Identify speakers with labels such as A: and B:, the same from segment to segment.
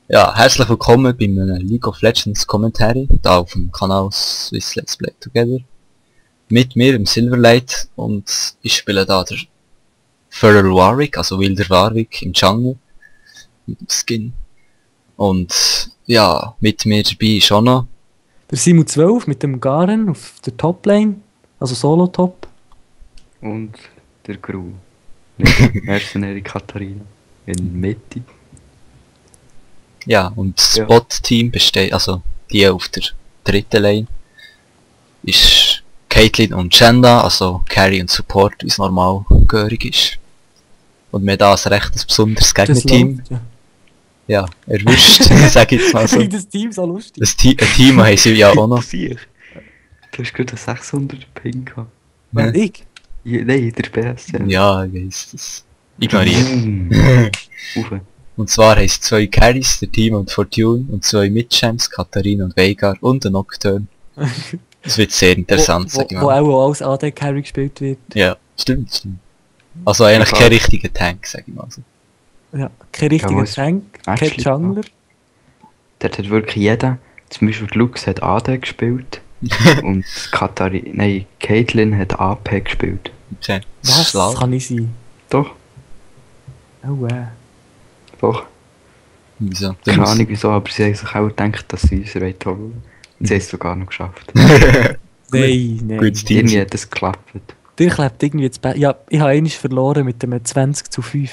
A: Ja, herzlich willkommen bei einem League of Legends Commentary, da auf dem Kanal Swiss Let's Play Together. Mit mir im Silverlight und ich spiele da der Feral Warwick, also Wilder Warwick im Jungle, mit dem Skin. Und ja, mit mir dabei ist auch noch
B: der Simon 12 mit dem Garen auf der Toplane, also Solo-Top.
C: Und der Crew. Mit der Mercenary Katharina in Mitte.
A: ja, und das
C: Ja.
A: Bot-Team besteht, also die auf der dritten Lane, ist Caitlyn und Janda, also Carry und Support, wie es normal gehörig ist. Und wir haben da ein recht besonderes
B: Das
A: Gegnerteam.
B: läuft, ja.
A: Ja, erwischt, sag ich jetzt mal
B: Ich
A: so.
B: finde das Team so lustig.
A: Ein Team haben sie ja auch noch.
C: Sicher. Du hast gerade einen 600 Ping gehabt.
A: Ja.
B: Und ich?
C: Nein, der BSC.
A: Ja, ich weiss das. Ignoriert.
C: Ufe.
A: Und zwar haben sie zwei Carries, der Team und Fortune, und zwei Midchamps, Katharina und Veigar, und ein Nocturne. Das wird sehr interessant, sag ich
B: Wo
A: mal.
B: auch als AD-Carry gespielt wird.
A: Ja, stimmt. Also eigentlich
C: Ja.
A: kein richtiger Tank, sag ich mal so.
B: Ja, kein richtiger
C: was
B: Tank, kein
C: actually-
B: Jungler.
C: Dort hat wirklich jeder, zum Beispiel Lux hat AD gespielt. Und Caitlyn hat AP gespielt.
A: Okay. Das
B: Was
A: ist schlau.
B: kann ich sein?
C: Doch,
B: Oh,
C: doch.
A: Wieso? Du
C: Keine
A: musst-
C: Ahnung wieso, aber sie haben sich auch gedacht, dass sie uns holen. Und sie haben es sogar noch geschafft.
B: Nein, nein.
A: Gutes Team.
C: Irgendwie hat es geklappt.
B: Dir klebt irgendwie das Bett. Ja, ich habe einmal verloren mit einem 20:5.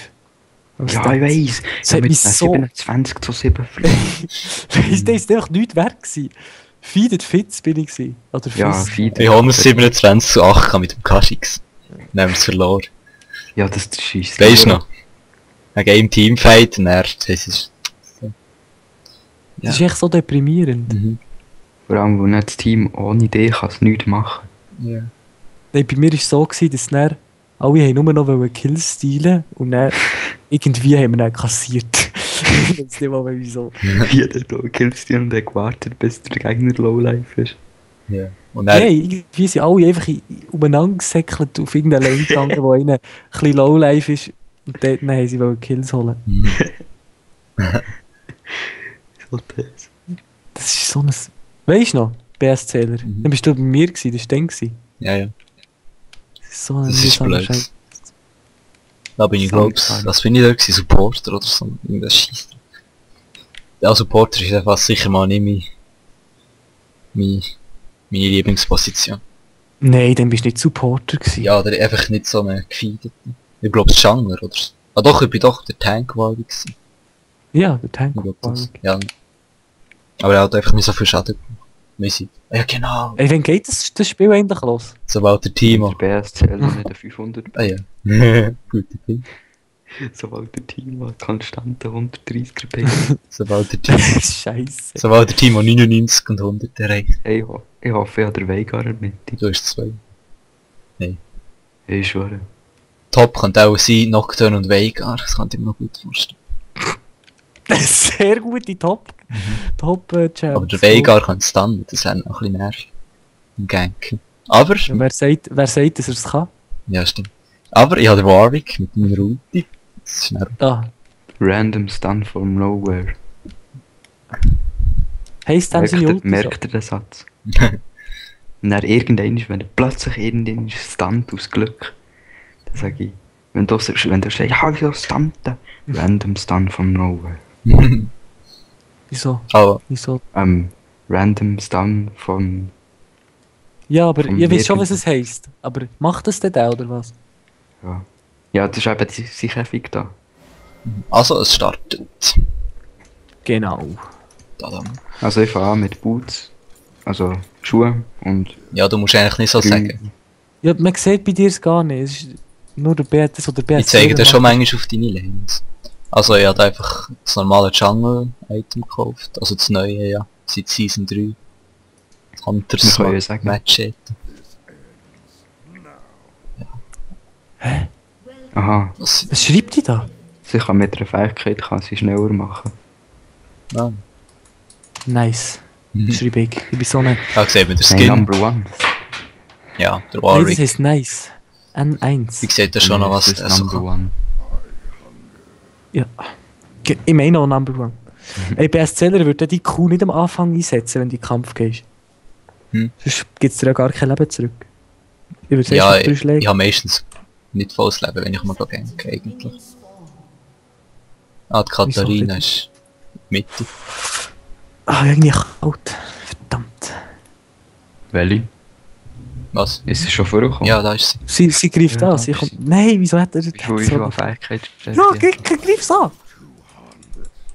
B: Was
C: Ja,
B: denkst
C: ich
B: du?
C: weiss.
B: Das hat mich so...
C: 27:7 verloren.
B: Weißt du, das ist einfach nichts wert gewesen. Feeded Fitz bin ich gewesen. Oder
C: Ja,
B: Fizz.
C: Feeder.
A: Ich habe 27:8 mit dem Kashyx. Dann haben wir es verloren.
C: Ja, das ist scheiße.
A: Weisst du noch? Wegen einem Teamfight und er, das ist...
B: Das ist echt so deprimierend.
A: Mhm.
C: Vor allem, weil nicht das Team ohne Idee kann es nichts machen.
A: Ja.
B: Nein, bei mir war es so, gewesen, dass dann alle haben nur noch Kills stehlen und dann irgendwie haben wir dann kassiert. Ich weiß nicht mal wieso.
C: Jeder da killst du und hat gewartet, bis der Gegner Lowlife ist.
A: Ja. Und er...
B: Nein, irgendwie sind alle einfach umeinander gesäckelt auf irgendeine Lane gegangen, wo einer ein bisschen Lowlife ist. Und dort haben sie Kills holen.
A: Mhm.
C: So das.
B: Das ist so ein... Weißt du noch? BS-Zähler.
A: Mhm.
B: Dann bist du bei mir gewesen, das war dann gewesen.
A: Ja, ja.
B: Das ist so ein
A: Das ist
B: mühsamer
A: blöd.
B: Scheiß.
A: Da bin ich, glaub's, was bin ich da gewesen? Supporter oder so? Irgendwas Scheiß. Ja, Supporter ist einfach sicher mal nicht meine Lieblingsposition.
B: Nein, dann bist du nicht Supporter gewesen.
A: Ja, oder einfach nicht so eine gefeedete. Ich glaube, das Jungler oder so. Ah doch, ich bin doch der Tank-Warwick gewesen.
B: Ja, der Tank.
A: Ich glaub, das. Ja. Aber er hat einfach nicht so viel Schaden gemacht. Mäßig. Ja, genau.
B: Ey, wann geht das Spiel eigentlich los?
A: Sobald der Timo...
C: Der BSCL nicht der 500.
A: Ah ja. Guter Ping.
C: Sobald der Team hat konstante 130er Ping.
A: Sobald der Timo...
B: Scheiße.
A: Sobald der Timo 99 und 100 erreicht.
C: Hey, ich hoffe, ich habe den Veigar in der Mitte.
A: Du hast zwei.
C: Ich schwöre.
A: Top könnte auch sein, Nocturne und Veigar. Das könnte ich mir noch gut vorstellen.
B: Sehr gute Top. Top-Champ.
A: Aber der Veigar kann stunnen, das wäre noch ein bisschen nervig. Im Ganken. Aber...
B: Ja, wer sagt, dass er es kann?
A: Ja, stimmt. Aber ich habe den Warwick mit meiner Ulti. Das ist schnell.
B: Ah,
C: Random Stun from Nowhere.
B: heisst dann seine Ulti so?
C: Merkt ihr den Satz? Und dann irgendwann, wenn er plötzlich irgendwann stunt aus Glück, dann sage ich, wenn du sagst, ja, ich habe stunten. Random Stun from Nowhere.
B: Wieso?
A: Aber
B: Wieso?
C: Random Stun von...
B: Ja, aber
C: Vom
B: ihr wisst schon, was
C: Wirken.
B: es heisst. Aber macht das denn auch, oder was?
C: Ja. Ja, das ist eben die Käfig da.
A: also es startet.
B: Genau.
A: Tadam.
C: Also ich fange an mit Boots, also Schuhe und...
A: Ja, du musst eigentlich nicht so sagen.
B: Ja, man sieht bei dir es gar nicht. Es ist nur der BS oder der BS.
A: Ich zeige dir schon manchmal auf deine Lanes. Also ich habe einfach das normale Jungle-Item gekauft. Also das neue, ja. Seit Season 3.
C: Wir
A: Hunters
C: können ja sagen.
A: Match.
C: Aha,
A: Was?
B: Was schreibt die da?
C: sie kann mit einer Fähigkeit kann sie schneller machen.
A: Ah.
B: Nice.
A: Mhm.
B: Schreibe ich. Ich bin so eine...
A: Da sieht man den
C: Nein,
A: Skin.
C: Number one.
A: Ja, der
B: Nein, das
A: Warwick.
B: heisst nice. N1.
A: Ich sehe da schon noch was
C: das
A: der
C: ist
A: so
C: Number
A: kann.
C: one.
B: Ja. Ich meine auch Number One. Ey, BSCler würde die Kuh nicht am Anfang einsetzen, wenn du in den Kampf gehst. Sonst gibt es dir ja gar kein Leben zurück. Ich würde sagen,
A: Ja,
B: drei Schläge.
A: ich habe meistens nicht volles Leben, wenn ich mal ganke, eigentlich. Ah, die Katharina ist Mitte.
B: Ah, irgendwie kalt. Verdammt.
C: Welche?
A: Was?
C: Ist sie schon vorgekommen?
A: Ja, da ist sie.
B: Sie greift
C: Ja,
B: an, sie kommt... Nein, wieso hat er das?
C: Wie viel Fähigkeitsstärke?
B: Ja, greif's an!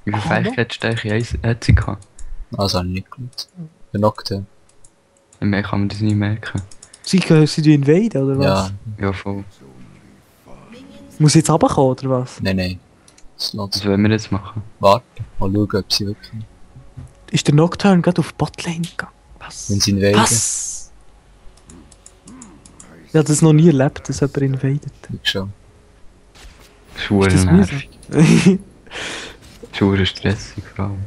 C: Wie viel Fähigkeitsstärke hat sie gehabt?
A: Also, habe ich nicht gut. Der Nocturne.
C: Mehr kann man das nicht merken.
B: Sie invaden, oder was?
A: Ja,
C: Ja, voll.
B: Muss sie jetzt runterkommen, oder was?
A: nein. Das lässt
C: Was wollen wir jetzt machen?
A: warten. Mal schauen, ob sie wirklich...
B: Ist der Nocturne gerade auf die Botlane gegangen? Was?
A: Wenn sie invaden.
B: Was? Ich habe das noch nie erlebt, dass jemand invadet.
A: Ich schon.
C: Schuhe
B: Ist das
C: nervig.
B: mühsam?
C: Schuhe stressig vor allem.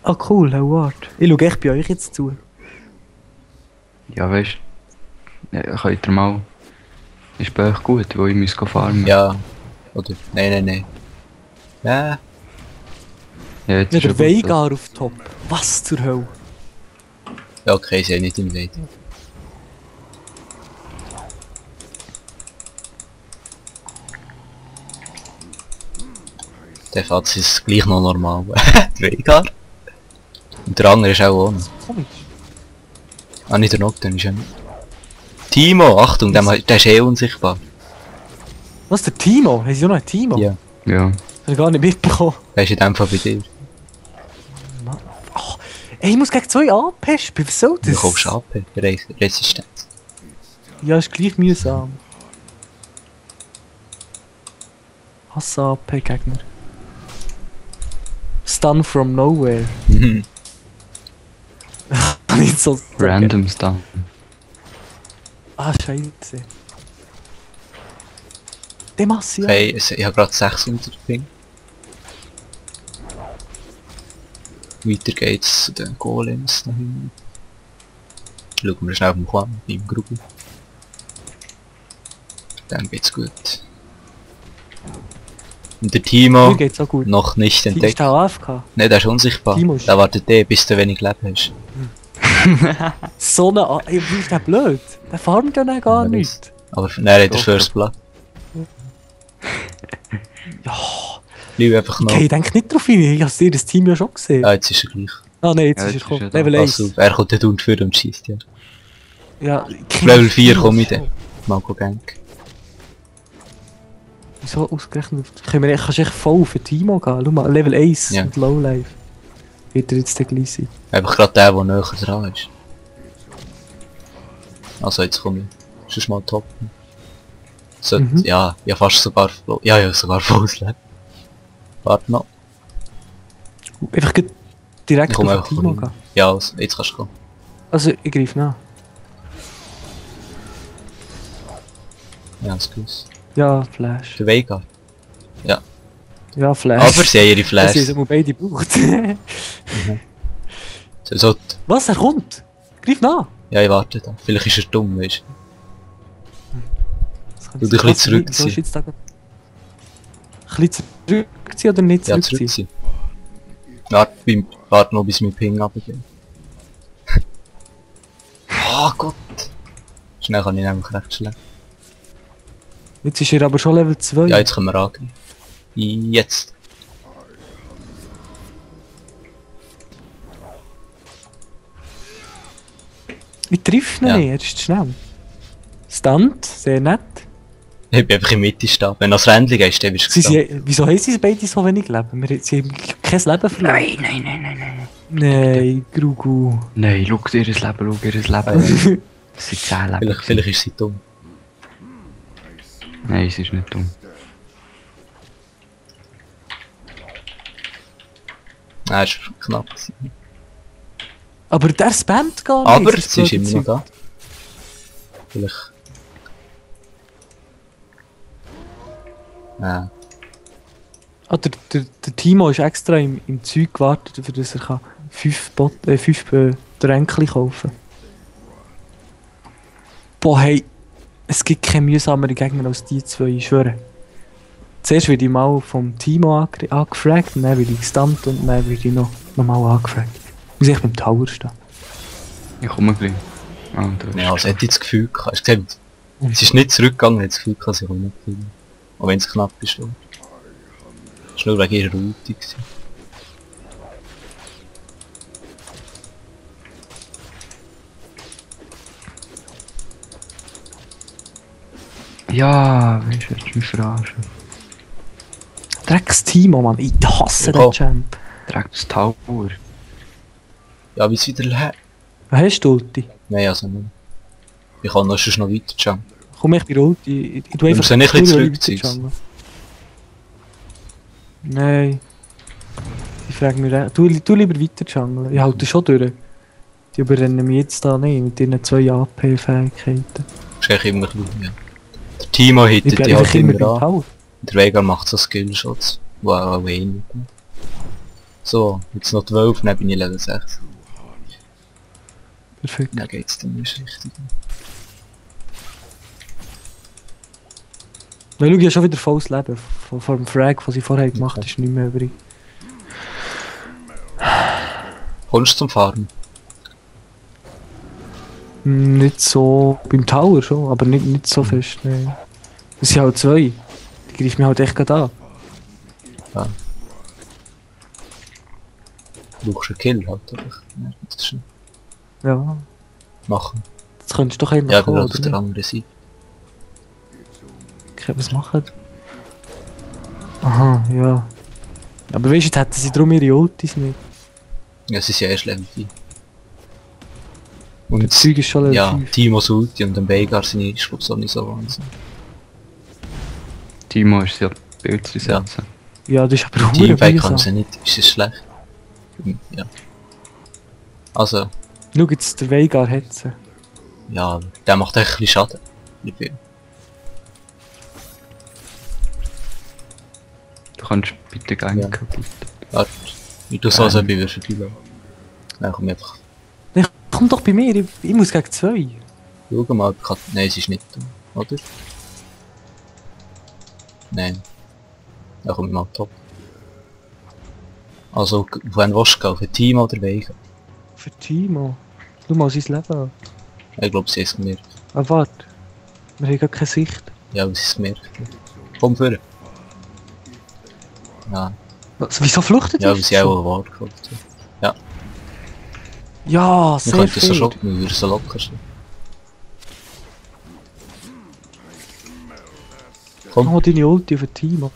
B: Ah cool, Herr Ward. Ich schaue echt bei euch jetzt zu.
C: Ja, weißt du, ja, könnt ihr mal... Ist bei euch gut, wo ich muss farmen?
A: Ja. Oder... Nein. Ja.
C: Ja, jetzt
B: Ja,
C: ist
B: der
C: ja gut,
B: Veigar auf Top. Was zur Hölle?
A: Ja, okay, sie haben nicht invaden. Der Fatz ist gleich noch normal. Veigar. Und der andere ist auch ohne.
B: Komisch.
A: Ah, nicht der Nocturne, ist ja nicht. Timo, Achtung, der ist eh unsichtbar.
B: Was, der Timo? Haben sie auch noch einen Timo?
A: Ja.
C: Ja.
B: Hab ich gar nicht mitbekommen.
A: Der ist in dem Fall bei dir.
B: Oh, ey, ich muss gegen 2 AP spielen, was soll
A: Du
B: das?
A: kommst AP, Resistenz.
B: Ja, ist gleich mühsam. Hasse AP-Gegner. Stun from nowhere. Nicht so...
C: Random Stuff.
B: Ah, scheiße. Demacia.
A: Okay, ich habe gerade 600 Ping. Weiter geht's zu den Golems da hinten. Schauen wir schnell auf den Klam, im Gruppe. Dann geht's gut. Und der Timo
B: Mir geht's auch gut.
A: noch nicht
B: Die ist
A: entdeckt.
B: da AFK.
A: Ne, der ist unsichtbar.
B: Timo ist-
A: Der wartet eh, bis du wenig Leben hast.
B: So eine... Ey, wie ist der blöd? Der farmt ja nicht gar
A: Ja,
B: nicht.
A: Aber nein, er hat den
C: Doch,
A: First Blood.
B: Ja,
A: Bleib einfach noch.
B: okay, ich denke nicht drauf hin. Ich habe dir das Team ja schon gesehen.
A: Ja, jetzt ist er gleich.
B: Ah nein, jetzt
C: Ja,
B: ist er
C: jetzt
B: gekommen.
C: ist er da.
B: Level
A: Pass
B: 1.
A: auf, er kommt dort unten für und schießt ja.
B: Ja,
A: Auf Level 4 komme ich dann. Mal gank.
B: Wieso ausgerechnet? Kannst du echt voll auf den Timo gehen? Schau mal, Level 1
A: Ja.
B: und Lowlife. Wird er jetzt der gleich sein?
A: Einfach gerade der näher dran ist. Also jetzt komme ich. Sonst mal top. So,
B: Mhm.
A: ja, ja fast sogar, ja sogar volles Leben. Warte noch.
B: Einfach direkt
A: Ich
B: auf
A: komme
B: den
A: einfach
B: Timo
A: rein.
B: gehen.
A: Ja, also, jetzt kannst du gehen.
B: Also, ich greife nach.
A: Ja, das gewusst.
B: Ja, Flash.
A: Der Veigar.
B: Ja, Flash.
A: Aber sie haben ihre
B: Sie
A: Flash.
B: haben beide gebraucht.
A: So,
B: Was? Er kommt! Greif nach!
A: ja, ich warte da. Vielleicht ist er dumm, weißt
B: Das
A: Du dich ein bisschen zurückziehen.
B: Soll ich jetzt da... Ein bisschen zurückziehen oder nicht
A: du? Ja,
B: zurückziehen?
A: zurückziehen. Warte noch, bis mein Ping runtergeht. Oh Gott! Schnell kann ich nämlich recht schlecht.
B: Jetzt ist er aber schon Level 2.
A: Ja, jetzt können wir angreifen. Jetzt.
B: Ich treffe ihn
A: Ja.
B: nicht, er ist zu schnell. Stunt, sehr nett.
A: Ich bin einfach in der Mitte stehen. Wenn du das Rändchen gehst, dann wirst du gestanden.
B: Wieso haben sie beide so wenig Leben? Sie haben kein Leben verloren.
C: Nein.
B: Nein, Grugu.
C: Nein, schau ihr Leben, schau ihr Leben. Das sind 10 Leben.
A: Vielleicht ist sie dumm.
C: Nein, es ist nicht dumm.
A: Nein, es war knapp. gewesen.
B: Aber der spammt gar nicht.
A: Aber
B: das
A: sie ist
B: blöde
A: immer noch
B: Zeug.
A: da. Vielleicht. Ja.
B: Ah, der Timo ist extra im Zeug gewartet, für das er 5 Tränke kaufen kann. Boah, hey, es gibt keine mühsamere Gegner als die zwei, ich schwöre. Zuerst werde ich mal vom Timo angefragt, und dann werde ich gestunt und dann werde ich nochmal angefragt. Wie soll ich beim Tower stehen?
C: Ich komme gleich. Ah, du
A: Ja, also hätte ich das Gefühl gehabt. Hast du gesehen, es ist nicht zurückgegangen, hat das Gefühl gehabt, sie kommen nicht viel. Auch wenn es knapp ist. Oder? Das war nur wegen ihrer Route.
C: Ja, weißt du, willst du mich verarschen?
B: Drecks Timo, Mann. Ich hasse
A: Ja.
B: den Champ.
C: Direkt das Tower.
A: Ja, wie es wieder her?
B: Was hast du, Ulti?
A: Nein, also nicht. Ich kann noch weiter jumpen.
B: Komm ich bei der Ulti. Ich tue
A: Wir müssen nicht ein bisschen
B: Ulti
A: zurückziehen.
B: jungeln. Nein. Ich frage mich, du lieber weiter jungeln. Ich halte schon durch. Die überrennen mich jetzt da nicht mit ihren 2 AP-Fähigkeiten.
A: Das ist eigentlich immer gut, ja. Der Timo
B: Ich
A: hittet die
B: bleibe
A: halt
B: immer
A: immer
B: beim
A: an.
B: Tower.
A: Der Veigar macht so Skillshots, die auch wenig. So, jetzt noch 12, dann bin ich Level 6.
B: Perfekt.
A: Dann geht's dann nicht richtig.
B: Weil schau, ich habe schon wieder volles Leben. Vor dem Frag, was ich vorher gemacht habe, ist nicht mehr übrig.
A: Kommst du zum Fahren?
B: Nicht so... Beim Tower schon, aber nicht so fest, nein. Es sind halt 2. Die greifen mich halt echt gerade an.
A: Ja. Du brauchst einen Kill halt, oder? Ja, das ist schon
B: Ja,
A: machen.
B: das könntest du doch eigentlich
A: Ja,
B: kommen,
A: aber auf
B: oder
A: der
B: nicht?
A: anderen Seite.
B: Okay, was machen? Aha, ja. Aber weißt du, jetzt hätten sie darum ihre Ultis nicht.
A: Ja, es ist ja erst Level 4.
B: Das
A: Und
B: Zeug ist schon Level
A: ja,
B: 5.
A: Timos Ulti und dann Veigar sind ich glaube so nicht so Wahnsinn.
C: Timo ist ja Bild zu
A: Ja.
C: setzen.
B: Ja, das ist aber
A: Team
B: verdammt
A: Veigar
B: mühsam.
A: kann sie nicht, ist es schlecht? Ja. Also,
B: Schau jetzt, der Veigar hetzen.
A: ja, der macht echt ein bisschen Schaden. Nicht viel.
C: Du kannst bitte gerne
A: Ja.
C: kaputt.
A: Warte, ich tue so, als ob ich würde verfehlen. Dann komm einfach.
B: Komm doch bei mir, ich muss gegen 2.
A: Schau mal, nein, es ist nicht da, oder? Nein. Da kommt mal top. Also, wohin willst du gehen? Auf ein Team oder Veigar?
B: Für Timo. Schau mal sein Leben an.
A: Ich glaube, sie ist gemerkt.
B: Ah, warte. Wir haben gar keine Sicht.
A: Ja, sie ist gemerkt. Komm vor. Ja,
B: Was, wieso flüchtet
A: ja,
B: ihr
A: weil sie auch ein Wort gehabt hat. Ja,
B: Ja,
A: wir
B: sehr
A: könnten so
B: fair.
A: schocken, wir würden so locker sein. Komm,
B: Oh, deine Ulti für Timo.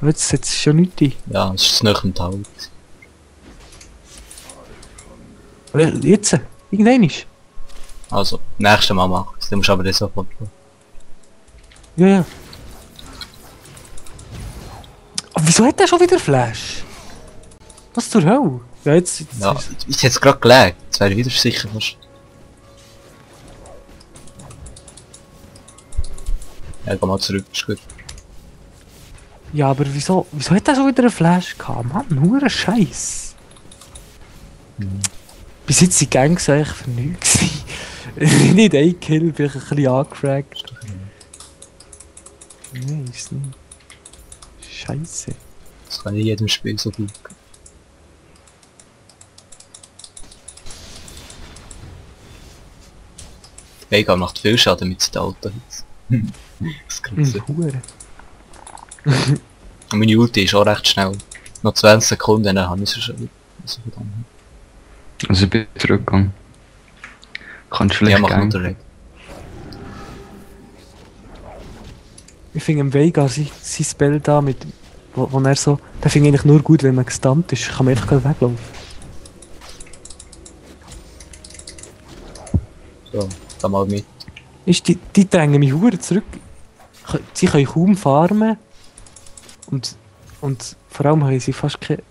B: Aber jetzt setzt es schon nichts ein.
A: ja, es ist nach dem Tau.
B: Jetzt? Irgendwann ist.
A: Also, nächstes Mal machen es. Dann musst du aber das sofort machen.
B: Ja, ja. Aber wieso hat der schon wieder Flash? Was zur Hölle? Ja, jetzt
A: Ja, ich hätte es gerade gelegt. Jetzt wäre ich wieder sicher fast. Ja, geh mal zurück, ist gut.
B: Ja, aber wieso hat der schon wieder einen Flash gehabt? Mann, nur ein Scheiß. Bis jetzt die Gangs eigentlich für nichts gewesen. Nicht ein Kill, bin ich ein bisschen angefragt. Nein, ist nicht. Scheiße.
A: Das kann in jedem Spiel so gut gehen. Veigar macht viel Schaden mit seinen Auto-Hits. Das ist krass.
B: Hure.
A: Und meine Ulti ist auch recht schnell. Noch 20 Sekunden, dann habe ich sie schon wieder. Also verdammt.
C: Also ich bin zurückgegangen. Kannst du
A: Ja,
C: vielleicht
A: mach noch
C: gerne.
A: direkt.
B: Ich finde im Veigar sein Spell da mit. Wo er so. Der finde ich eigentlich nur gut, wenn man gestunt ist. Kann man einfach gerade weglaufen.
A: So, da mal mit.
B: Ist, die drängen mich hure zurück. Sie können kaum farmen. Und vor allem haben sie fast keine.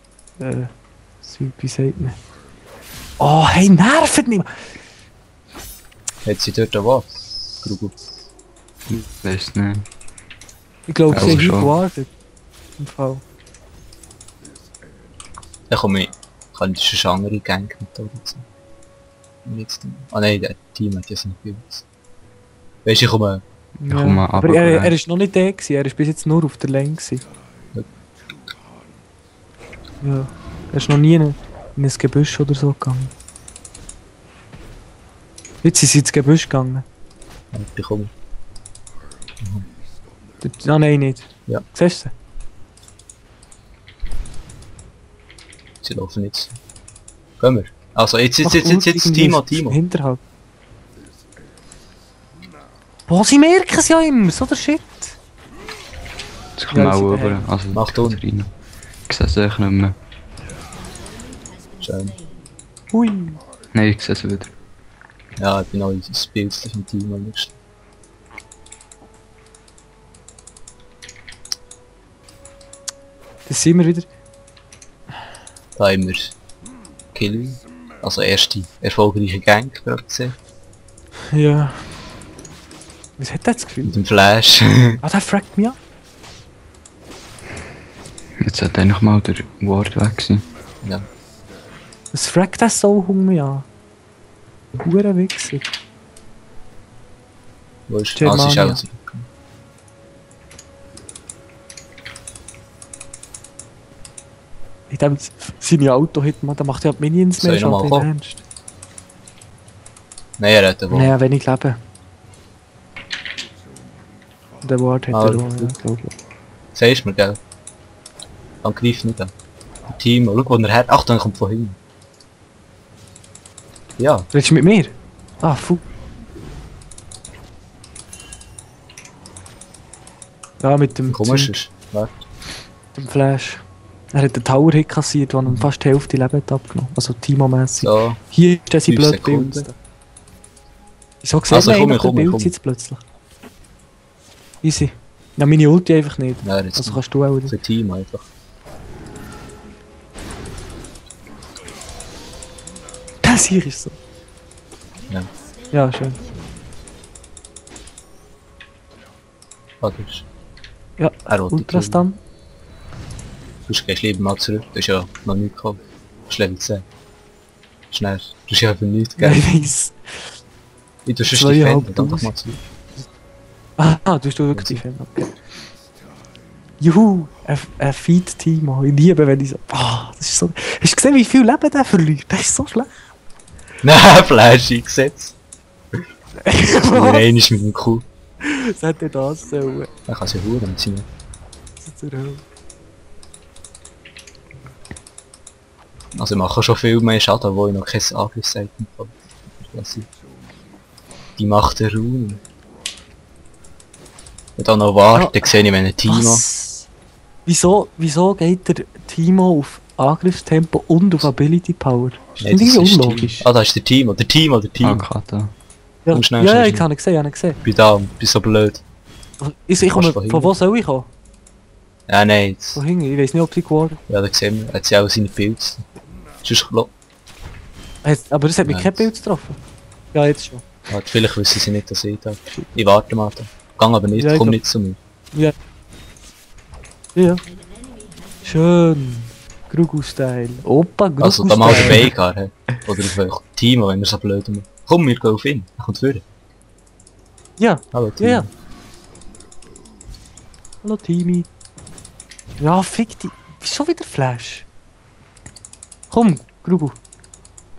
B: Wie sagt man? Oh, hey, nervt nicht!
A: Hat sie dort auch was? Grubu.
C: Weiss nicht.
B: Ich glaube,
C: Also
B: sie haben hier
C: schon.
B: gewartet. Im Fall.
A: Dann komme ich. Kann ich schon andere Gang-Methode sein. Und jetzt. Ah nein, der Team hat ja so viel. Weißt du, ich komme
C: Ja, komm mal
B: aber er ist noch nicht der gewesen, er ist bis jetzt nur auf der Lane gewesen. Ja, er ist noch nie in ein Gebüsch oder so gegangen. Jetzt sind sie ins Gebüsch gegangen.
A: Ja, ich komme.
B: Ah nein, nicht.
A: Ja.
B: Siehst du?
A: Sie laufen jetzt. Gehen wir. Also jetzt, Timo.
B: Hinterhalt. Boah, sie merken es ja immer, so der Shit.
C: Jetzt kommen wir auch
B: sie
C: rüber. Also,
A: Mach du.
C: rein. Ich sehe es echt nicht mehr.
A: Schön.
B: Hui.
C: Nein, ich sehe es wieder.
A: Ja, ich bin auch das Bild im Team am liebsten.
B: Das sind wir wieder.
A: Da haben wir Kill. Also erste erfolgreiche Gang gerade gesehen.
B: Ja. Was hat der das Gefühl?
A: Mit dem Flash.
B: Ah, der fragt mich an.
C: Jetzt sollte eigentlich mal der Ward weg sein.
A: Ja.
B: Was fragt der so mich an? Hure Wichser.
A: Wo ist sie? Ah, sie ist
B: Germania.
A: auch zurückgekommen.
B: Ich denke, seine Auto-Hit, man, der macht ja die Minions
A: Soll
B: mehr
A: ich noch mal
B: Schaden, im
A: kommen?
B: Ernst.
A: Nein, er hat den Wort.
B: Naja, wenig Leben. Der Ward hat
A: Ah,
B: er auch,
A: gut.
B: ja, glaube ich.
A: Sagst du mir, gell? Dann greif nicht an. Der Team, schau, wo er hat. Ach, dann kommt von hinten. Ja,
B: Redest du mit mir? Ah, fu. Ja, mit dem
A: komisch
B: Zeug,
A: ist. Warte.
B: dem Flash. Er hat den Tower-Hit kassiert, der ihm fast die Hälfte Leben hat abgenommen. Also Timo-mässig.
A: So,
B: Hier ist das
A: 5
B: blöd
A: Sekunden.
B: Bild. Wieso sieht
A: Also,
B: man
A: komm,
B: eigentlich
A: komm,
B: den
A: komm.
B: Bild jetzt plötzlich? Easy. Ja, meine Ulti einfach nicht.
A: ja, jetzt
B: Also kannst du auch nicht.
A: für Team einfach.
B: Das hier ist so.
A: Ja.
B: Ja, schön.
A: Warte.
B: Ja,
A: Er will die
B: Ultrastun.
A: Sonst gehst du lieber mal zurück. Du hast ja noch nichts gekommen. Das ist Level 10. Schnell. Du hast ja einfach nichts
B: Ja,
A: gegeben.
B: ich weiss.
A: Ich tue sonst
B: 2,5
A: defenden, dann doch mal zurück.
B: Ah, du hast wirklich die Fan, okay. Juhu, ein Feed-Team. Ich liebe, wenn ich so... Boah, das ist so... Hast du gesehen, wie viel Leben der verliert? Das ist so schlecht.
A: Nein, Flash eingesetzt. Nein, ist mit dem Kuh.
B: Was hätte das sollen?
A: Er kann sich huren mit seinen...
B: Das ist zur Hölle.
A: Also ich mache schon viel mehr Schaden, wo ich noch kein Angriffszeichen habe. Die macht der Ruhm. Und dann noch warten, dann sehe ich meinen Timo.
B: Was? Wieso geht der Timo auf Angriffstempo und auf Ability Power? Das ist
A: Nein,
B: irgendwie
A: das ist
B: unlogisch.
A: Timo. Ah, da ist der Timo. Der Timo.
C: Ah, Kata.
B: Ja,
A: komm schnell,
B: ja,
A: schnell,
B: ich habe ihn gesehen,
A: Ich bin da und bin so blöd.
B: Ich komme,
A: Kannst du
B: von wo soll ich kommen?
A: Ja, nein, jetzt.
B: Von hinten, ich weiß nicht, ob sie geworden
A: Ja, da sehen wir. Hat sie auch seine Pilze. Sonst,
B: aber das hat mich
A: Nein.
B: kein Bild getroffen. Ja, jetzt schon.
A: halt, vielleicht wissen sie nicht, dass ich da bin. Ich warte mal da. Gang aber nicht,
B: Ja, ich
A: komm
B: glaub-
A: nicht zu mir.
B: Ja. Schön. Grugu-Style. Opa, Grugu-Style.
A: Also, da mal der Beigar, hä? Oder auf euch Timo, wenn er so blöd macht. Komm, wir gehen auf ihn. Er kommt vor.
B: Ja,
A: Hallo, Timo.
B: ja. Hallo, Timi. Ja, fick die. Wieso wieder Flash? Komm, Grugu.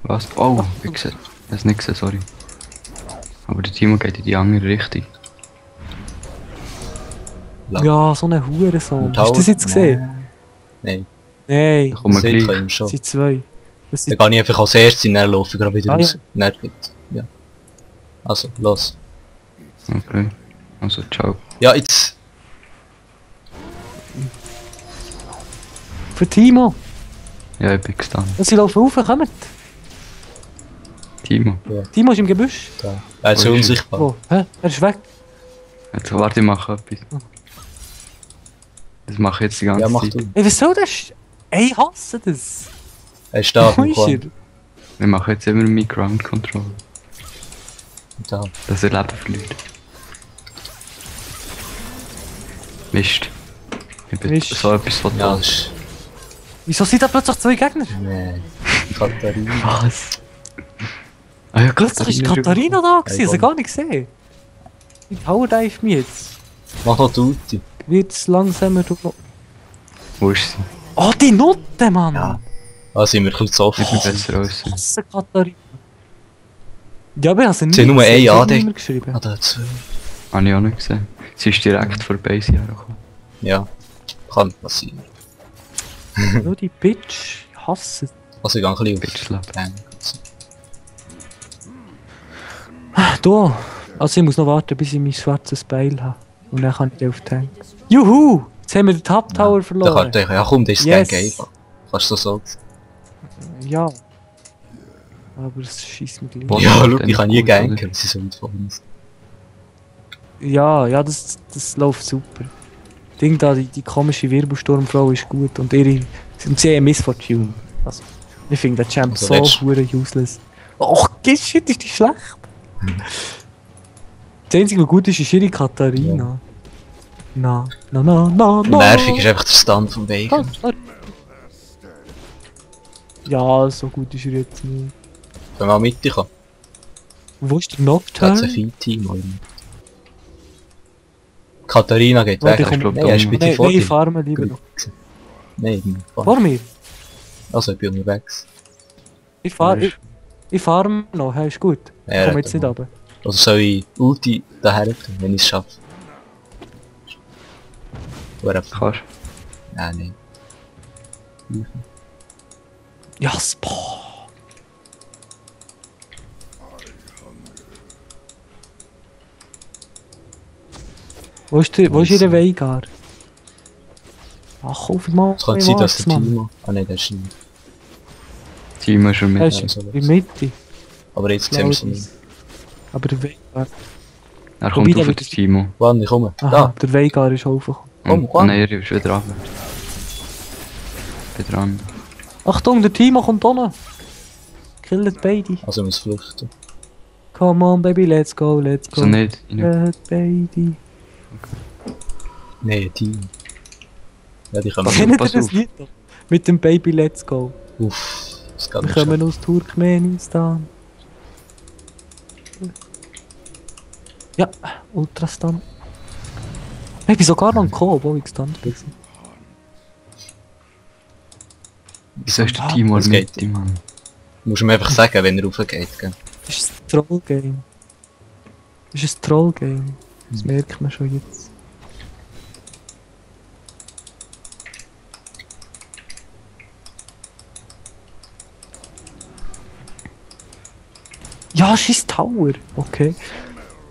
C: Was? Oh, ich sehe. Ich hab's nicht gesehen, sorry. Aber der Timo geht in die andere Richtung.
A: Ja.
B: Ja, so eine Hurensohn.
A: Und
B: Hast du das jetzt gesehen?
A: Nein,
B: Nein.
C: Da kommen wir
A: das
C: gleich.
A: können wir schon.
B: Das sind zwei. Das
A: Dann
B: sind...
A: gehe ich einfach als erstes in den laufe gerade wieder
B: Ah,
A: raus. Ja. Ja. Also, los.
C: Okay. Also, ciao.
A: Ja, jetzt.
B: Für Timo.
C: Ja, ich bin gestanden.
B: Ja, sie laufen rauf, kommt.
C: Timo.
B: Timo ist im Gebüsch.
A: Da. Er ist
C: Wo
A: so
C: ist er?
A: unsichtbar.
B: Wo? Hä? Er ist weg.
C: Jetzt warte, ich mache etwas. Das mache ich jetzt die ganze
A: Ja, mach
C: Zeit.
A: du.
B: Ey, was soll das? Ey, ich hasse das.
A: Er ist da.
B: Wo ist er?
C: Ich mache jetzt immer mit Ground Control,
A: Da.
C: dass er Leben verliert. Mist. Ich bin
B: Mist.
C: so etwas von
A: Ja,
C: da.
A: das ist.
B: Wieso sind da plötzlich zwei Gegner?
A: Nee. Katharina.
C: Was? Ah ja,
B: Plötzlich ist Katharina da gewesen,
A: Ey,
B: sie gar nicht gesehen. Ich Tower Dive mich jetzt.
A: Mach noch die Ulti.
B: Wird's langsamer.
C: Wo ist sie?
B: Oh, die Note, Mann!
A: Ja. Da sind wir ein bisschen zu oft.
C: Sieht mir besser aus.
B: Klasse Katharina. Ja, aber ich habe sie nicht
A: Sie haben nur
B: gesehen,
A: ein
B: ich habe
A: AD.
B: nicht mehr geschrieben.
A: Ah, da 2.
C: Habe ich auch nicht gesehen. Sie ist direkt vorbei, sie hergekommen.
A: Ja. Kann passieren.
B: Nur die Bitch. Ich hasse es.
A: Also ich gehe ein bisschen
C: Bitch
A: auf
C: slap.
A: Gang.
B: Da. Also ich muss noch warten, bis ich mein schwarzes Beil habe. Und dann kann ich auf Tank. Juhu! Jetzt haben wir den Top Tower
A: Da
B: verloren.
A: kann, ja komm, das ist
B: Yes.
A: Gang einfach. Kannst du so sagen.
B: Ja. Aber es schießt mir gleich.
C: Boah.
A: Ja, schau,
C: dann
A: ich kann nie
C: gut,
A: ganken,
C: oder?
A: sie sind von uns.
B: Ja, das läuft super. Ding da, die komische Wirbelsturmfrau ist gut und sie haben eine Missfortune. Also, ich finde den Champ
A: Also
B: so
A: letztes-
B: hure useless. Och, shit, ist die schlecht? Das einzige, was gut ist ihre Katharina. Na.
A: Nervig ist einfach der Stand vom Wegen.
B: Ja, so gut ist er jetzt nicht.
A: Wenn man mit dir kann.
B: Wo ist der
A: Da hat es ein
B: Nocturne?
A: Feed-Team. oder? Katharina geht
B: Warte,
A: weg.
B: ich komm-
A: Nein, er ist bei dir vor
B: Nein, ich
A: dir.
B: fahre lieber noch.
A: Nein,
B: Vor mir?
A: also ich bin unterwegs.
B: Ich fahre noch, hey, ist gut. Ich
A: Ja,
B: komme jetzt
A: dann
B: nicht runter.
A: Also soll ich Ulti daher tun, wenn ich es schaffe? Oder einfach...
C: Kannst.
A: Nein, nein.
B: Ja, boah. Wo ist ihre Veigar? Ach, auf mal.
A: Es kann sein, dass der Timo... Ah nein, der ist nicht.
C: Timo ist schon
B: Er
C: mit.
B: ist
A: Ja, so
B: in der Mitte.
A: Aber jetzt sehen wir sie nicht.
B: Aber der Veigar.
C: Er
B: Wobei,
C: kommt
B: der
C: auf
B: wird-
C: das Timo.
A: Wann, ich komme.
B: Aha,
A: Da!
B: der Veigar ist aufgekommen.
A: Komm, komm.
C: Nein, er ist wieder dran. Bin dran.
B: Achtung, der Timo kommt unten. Killt beide.
A: Also ich muss flüchten.
B: Come on, baby, let's go, let's go.
C: So nicht. Rein.
B: Baby.
A: Nein, Team. Ja, die kommen.
C: Was?
B: Kennt ihr
C: pass
B: das
C: auf.
B: Lied noch? Mit dem Baby, let's go.
A: Uff, das geht
B: Wir
A: nicht
B: kommen
A: schnell.
B: aus Turkmenistan. Ja, Ultrastan. Ich bin sogar noch im Co, wo ich gestanden bin.
C: Wieso ist der
B: Ah,
C: Timo
A: das
C: in der
A: geht.
C: Mitte, Mann?
A: Du musst ihm einfach sagen, wenn er raufgeht. Gell?
B: Das ist ein Trollgame. Das ist ein Trollgame. Das merkt man schon jetzt. Ja, scheiß Tower. Okay.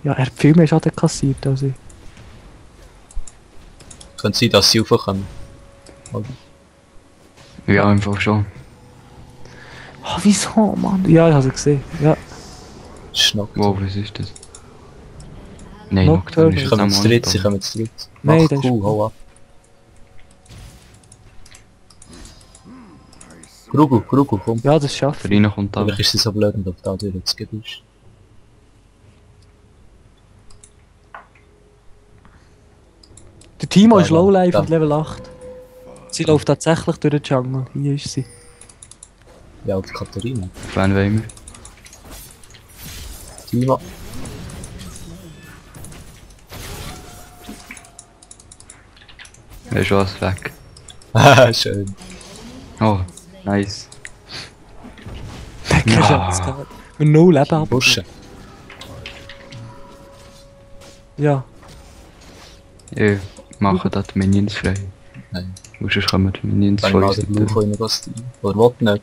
B: Ja, er hat viel mehr Schaden kassiert als ich.
A: Könnte sein, dass sie raufkommen. Oder?
C: Ja, einfach schon.
B: Ah, wieso, Mann? Ja, ich habe sie gesehen. Ja.
A: Schnockt.
C: Wow, was ist das? Nein,
B: Nocturne.
C: Nocturne
A: Sie
C: ist
A: kommen
C: jetzt
A: zu dritt, sie kommen zu dritt.
B: Nein,
A: Mach
B: das ist
A: cool,
B: gut.
A: hau ab. Grugu, komm.
B: Ja, das schafft.
C: Der Reina kommt aber.
A: Vielleicht ist sie so blöd und auf da durch das Gebüsch.
B: Der Timo
A: Da,
B: ist
A: da,
B: Lowlife
A: da.
B: und Level 8. Sie läuft tatsächlich durch den Jungle. Hier ist sie.
A: Ja, und Katharina.
C: Wen wollen wir?
A: Timo.
C: Er ist was weg.
A: Haha, schön.
C: Oh, nice.
B: Keine
C: Ja.
B: Chance gehabt. Mit 0 Leben ab.
A: Pushen.
B: Ja.
C: Ja, machen da die Minions frei.
A: Nein,
C: Und sonst kommen die Minions
A: kann ich
C: von
A: mal
C: uns
A: den
C: nicht.
A: Blue in den Stil. Oder will nicht?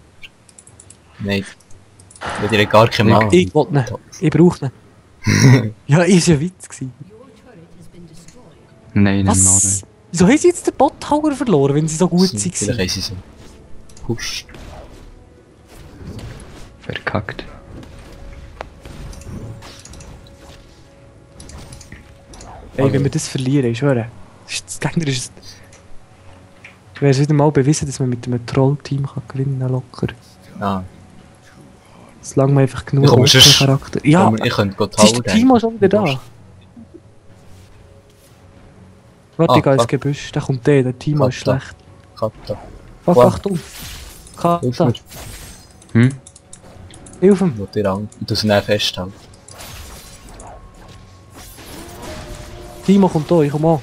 A: Nein. Ich will dir gar keinen Mann.
B: Ich will nicht. Ich brauche nicht. Ja, ist ja Witz gewesen.
C: Nein, nein, noch
B: Was?
C: nicht.
B: Wieso haben sie jetzt den Bot-Tower verloren, wenn sie so gut
A: Vielleicht
B: waren?
A: haben sie so pusht.
C: Verkackt.
B: Ey, wenn wir das verlieren, ich schwöre. Das Gegner ist... Du wärst wieder mal bewiesen, dass man mit einem Troll-Team gewinnen kann, locker.
A: Ah,
B: Solange man einfach genug
A: Ja, aber sonst-
B: Charakter... Ja,
A: ich könnte Gott
B: jetzt ist der Timo schon wieder da. Warte,
A: Ah,
B: ich gehe ins
A: fuck.
B: Gebüsch. Der kommt der Timo ist
A: Kata.
B: schlecht.
A: Kata.
B: Fuck,
A: Wow.
B: Achtung!
A: Hilf
B: Kata,
A: mir.
C: Hm?
B: hilf ihm!
A: Ich will dir an. Und du sie dann festhalten.
B: Timo kommt da, ich komm an.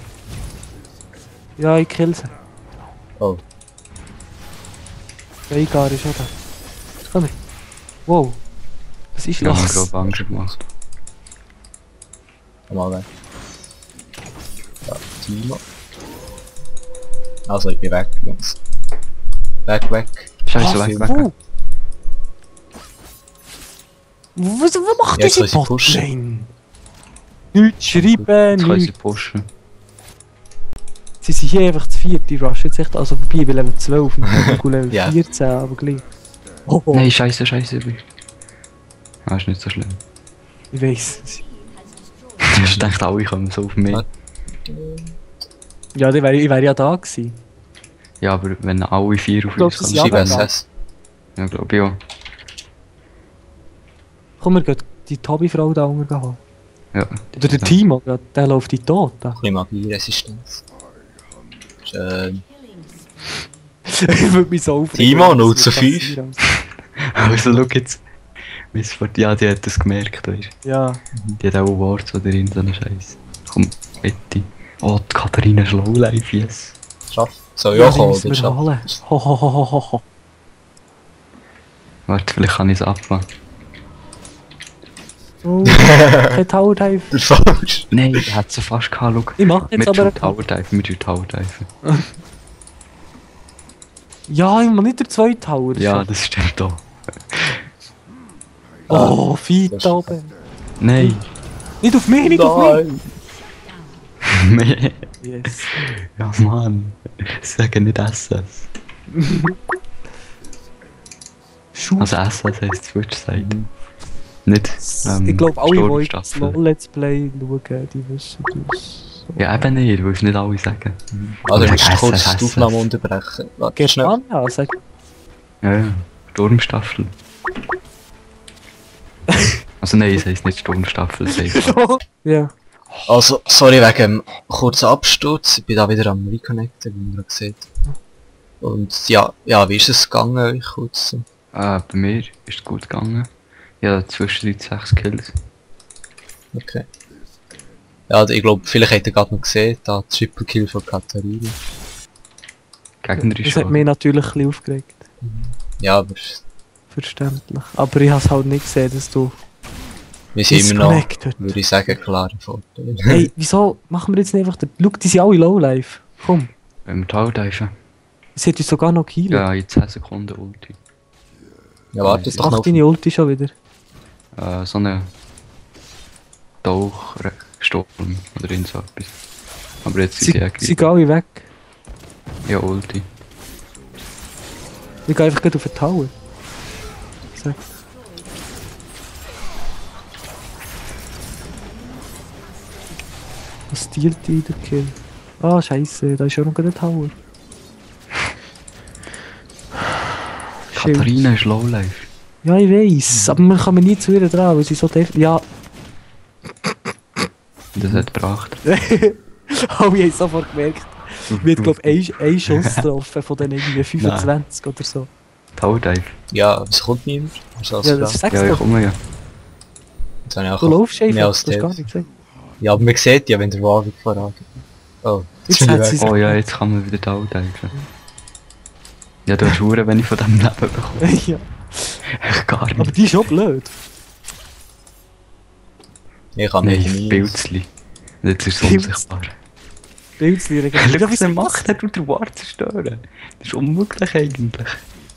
B: Ja, ich kill sie.
A: Oh.
B: Veigar ist auch da. Komm her. Wow. Was ist
C: Ja, ich
B: los?
C: glaube, Angst gemacht.
A: Komm mal weg. Ja, Timo. Also, ich bin weg, Jungs. Weg, weg.
C: Scheiße,
A: Ah,
C: weg,
A: viel.
C: weg.
B: Wo? Was macht
A: Ja, jetzt
B: diese
A: soll sie pushen.
B: Botlane? Nichts schreiben,
C: Jetzt können sie
B: nichts.
C: pushen.
B: Sie sind hier einfach zu viert, die rushen jetzt echt also vorbei, bei Level 12 und Level
A: Ja.
B: 14, aber gleich. Oh,
C: Nein, scheiße. Ah, ist nicht so schlimm.
B: ich weiss.
C: Ich dachte, alle kommen so auf mich.
A: Was?
B: Ja, ich wär ja da gewesen.
C: Ja, aber wenn alle 4 auf
B: Glaubst
C: uns
B: du,
C: kommen.
B: Ja,
A: Scheibe
B: dann
A: SS.
C: Ja, glaube ich auch.
B: Komm, wir gehen die Tobi-Frau da unten holen.
C: Ja.
B: Oder der Timo, der läuft in den Tod.
A: Ein bisschen Magieresistenz. Schön.
B: Ich würde mich so aufregen.
A: Timo,
B: wenn
A: 0
B: das
A: zu
B: wird
A: 5.
B: passieren.
C: Also, schau jetzt. Ja, die hat das gemerkt, weißt du.
B: Ja,
C: Die hat auch Awards oder in so einen Scheiß. Komm, bitte. Oh, die Katharina Slowlife, yes.
A: Schaff. So,
B: ja,
A: ja,
B: die
A: komm,
B: müssen
A: du
B: wir
A: schaffst.
B: holen. Ho, ho, ho, ho, ho, ho.
C: Warte, vielleicht kann ich es abmachen.
B: Oh, kein Tower Dive.
A: Der falsch.
C: Nein, er hat sie fast gehabt, schau.
B: Ich mach jetzt
C: Mit
B: aber...
C: Tower Dive, mit Tower Dive.
B: Ja, ich mach nicht der zweite Tower.
C: Ja, das stimmt auch.
B: Oh, Feed
A: das
B: da
A: ist-
B: oben.
C: Nein.
B: Nicht auf mich, nicht auf mich.
A: Nein.
B: Yes.
C: Ja, Mann. Sagen nicht SS.
B: Schuh.
C: Also SS heisst Switch-Seite. Nicht,
B: Ich glaube, alle, die jetzt
C: Sturmstaffel.
B: noch Let's Play schauen, die wissen das.
C: Ja, eben nicht, weil es nicht alle sagen.
A: Also, du musst
C: Sag
A: kurz
C: SS.
A: die Aufnahme unterbrechen. Warte,
B: Geht
A: schnell.
B: an, ja, sag.
C: Ja, ja. Sturmstaffel. Also nein, es heisst nicht Sturmstaffel, es heisst...
B: Ja.
A: Also, sorry wegen dem kurzen Absturz. Ich bin da wieder am Reconnecten, wie man gerade sieht. Und ja, wie ist es gegangen euch kurz? So?
C: Bei mir ist es gut gegangen. Ja, zwischendurch 6 Kills.
A: Okay. Ja, ich glaube, vielleicht habt ihr gerade noch gesehen, da Triple Kill von Katharina.
C: Gegner ist
B: Das hat
C: schon...
B: mich natürlich ein bisschen aufgeregt.
A: Ja, aber
B: Verständlich. Aber ich habe es halt nicht gesehen, dass du
A: wir sind immer noch,
B: disconnected.
A: würde ich sagen, klare Vorteile.
B: Hey, wieso machen wir jetzt nicht einfach den... Schau, die sind alle Lowlife. Komm.
C: Wenn wir Tower diven.
B: Sie hat uns sogar noch geheilt.
C: Ja, in 10 Sekunden Ulti.
A: Ja, wartet doch
B: Ach,
A: noch.
B: deine Ulti schon wieder.
C: So eine... Tauchsturm oder irgend so etwas. Aber jetzt sind sie
B: Sie gehen alle weg.
C: Ja, Ulti.
B: Ich gehe einfach gleich auf den Tower. Sag. Was stiehlt die der Kill? Ah, scheiße, da ist ja noch der Tower. Shit.
C: Katharina ist Lowlife.
B: Ja, ich weiss, aber man kann mir nie zu ihr trauen, weil sie so def... Ja,
C: Das hat gebracht.
B: alle haben sofort gemerkt. Wir haben, glaube ich, einen Schuss getroffen von den irgendwie 25 oder so.
C: Tower dive.
A: Ja, es kommt niemand. Also, als
B: Ja,
A: Frau.
B: das sagst
C: Ja,
B: du
C: ich
B: doch.
C: komme ja.
A: Jetzt habe ich auch
B: Du laufst
A: mehr
B: einfach,
A: als
B: du hast gar
A: das.
B: nicht gesehen.
A: Ja, aber man sieht ja, wenn der Wagen vorangeht. Oh,
B: Jetzt
A: bin ich
B: hat
A: weg.
B: sie-
C: Oh ja, jetzt kann man wieder Tower diven. Ja, du hast Uhren, wenn ich von dem Leben bekomme.
B: Ja,
C: Echt gar
B: aber
C: nicht.
B: die ist schon blöd.
A: Ich kann
C: Nein,
A: mich nie.
C: Pilzli. Jetzt ist es
B: Pilzli.
C: unsichtbar.
B: Pilzli,
C: Schau, was er macht, er tut den Wart zerstören. Das ist unmöglich eigentlich.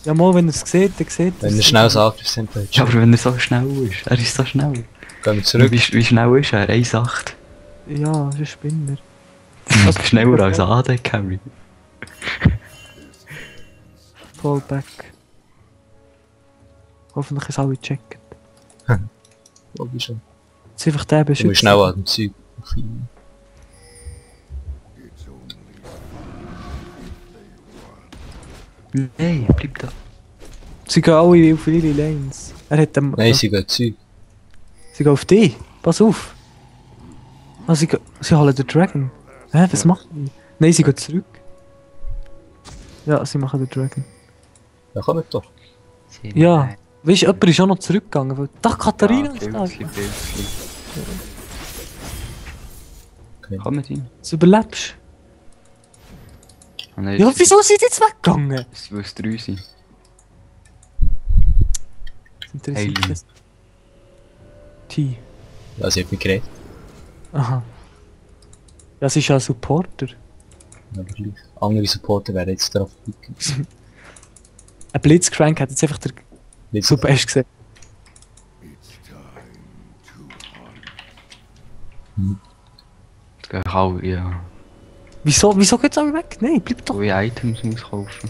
B: Ja, mal, wenn er es sieht, dann sieht
A: Wenn
B: er
A: er schnell sagt, wir sind da.
C: Ja, aber wenn er so schnell ist. Er ist so schnell.
A: Gehen wir zurück.
C: Wie schnell ist er? 1,8.
B: Ja, das ist ein Spinner.
C: Also schneller als AD Carry.
B: Fallback. Hoffentlich ist alle gecheckt.
A: Logisch. Du
B: Jetzt einfach den
A: musst
B: beschützen.
A: schnell an dem Zeug aufhören.
C: Nein, bleib da.
B: Sie gehen alle auf ihre Lanes. Er hat dem...
A: Nein, sie gehen Zeug.
B: Sie gehen auf dich. Pass auf. Ah, sie holen den Dragon. Hä, was machen die? Nein, sie gehen zurück. Ja, sie machen den Dragon.
A: Ja, kommt doch.
B: Ja. Weißt du, jemand ist auch noch zurückgegangen. Weil... Da, Katharina ist da.
C: Pilzli.
A: Okay.
C: Komm mit ihm.
B: Du überlebst.
C: Ah, nein,
B: Ja, wieso sind die jetzt weggegangen?
C: Es muss 3 sein.
B: Das interessiert
C: Hey,
B: mich. T.
A: Ja, sie hat mich geredet.
B: Aha. Ja, sie ist ja ein Supporter.
A: Aber gleich. Andere Supporter wären jetzt darauf gegangen.
B: Ein Blitzcrank hat jetzt einfach der Super hast gesehen.
C: Das geht auch, ja.
B: Wieso geht's alle weg? Nein, bleib doch.
C: Wo ich Items muss kaufen.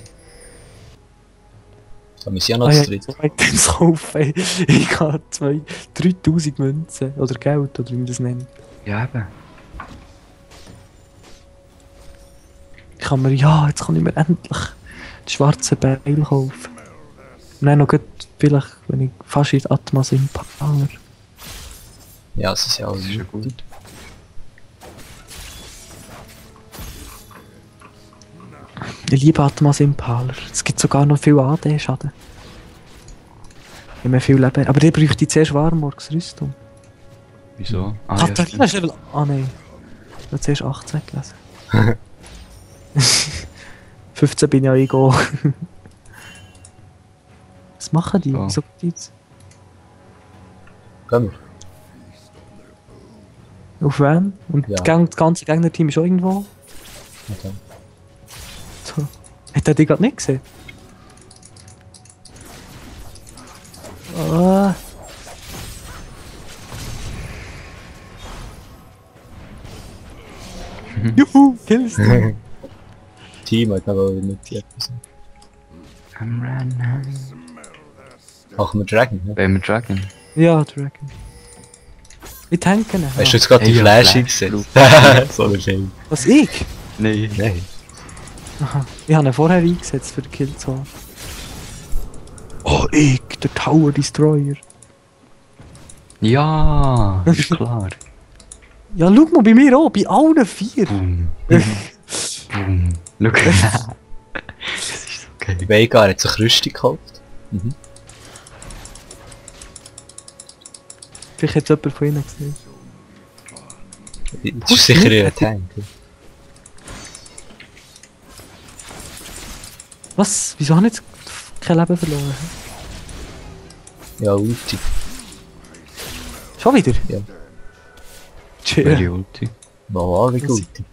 A: Da müssen ja noch
B: Ah
A: zu
B: ja,
A: dritt.
B: so Items kaufen. Ey. Ich habe 3000 Münzen. Oder Geld, oder wie man das nennt.
C: Ja, eben.
B: Ich kann mir, ja, jetzt kann ich mir endlich die schwarzen Beil kaufen. Und dann noch gut, vielleicht, wenn ich fast in die Atmas Impaler.
A: Ja, sie sind ja auch
C: Das ist ja gut.
B: Ich liebe Atmas Impaler. Es gibt sogar noch viel AD-Schaden. Ich habe viel Leben. Aber der bräuchte zuerst Warmorgs Rüstung.
C: Wieso? Ah,
B: Katharina ist Level... Ah nein. Ich habe zuerst 18 gelesen. 15 bin ich ja eingegangen. Was machen die?
C: So.
B: Wieso geht die jetzt?
A: Gehen wir.
B: Auf wen? Und
A: Ja.
B: das ganze Gegnerteam ist auch irgendwo?
A: Okay.
B: So. Hat er die gerade nicht gesehen? Ah. Juhu, killst du.
A: Team hat aber nicht die etwas.
C: I'm running.
A: Machen wir Dragon, ne?
C: Bei mir Dragon.
B: Ja, Dragon. Ich tanke ihn.
A: Hast du jetzt gerade die
C: Hey, ja,
A: Flash
C: Flash,
A: eingesetzt? So ein Scheiß.
B: Was, ich?
C: Nein.
A: Nein.
B: Aha. Ich habe ihn vorher eingesetzt für den Killzone. Oh, ich, der Tower Destroyer.
C: Ja, ist klar.
B: Ja, schau mal, bei mir auch, bei allen 4.
C: Boom. Boom. Schau. Das ist so geil.
A: Veigar hat sich Rüstung gekauft. Mhm.
B: Vielleicht hat es jemand von ihnen gesehen.
A: Das ist sicher ein Tank.
B: Was? Wieso habe ich jetzt kein Leben verloren?
A: Ja, Ulti.
B: Schon wieder?
A: Ja.
B: Chill.
C: Welche Ulti?
A: Warwick
B: Was?
A: Ulti.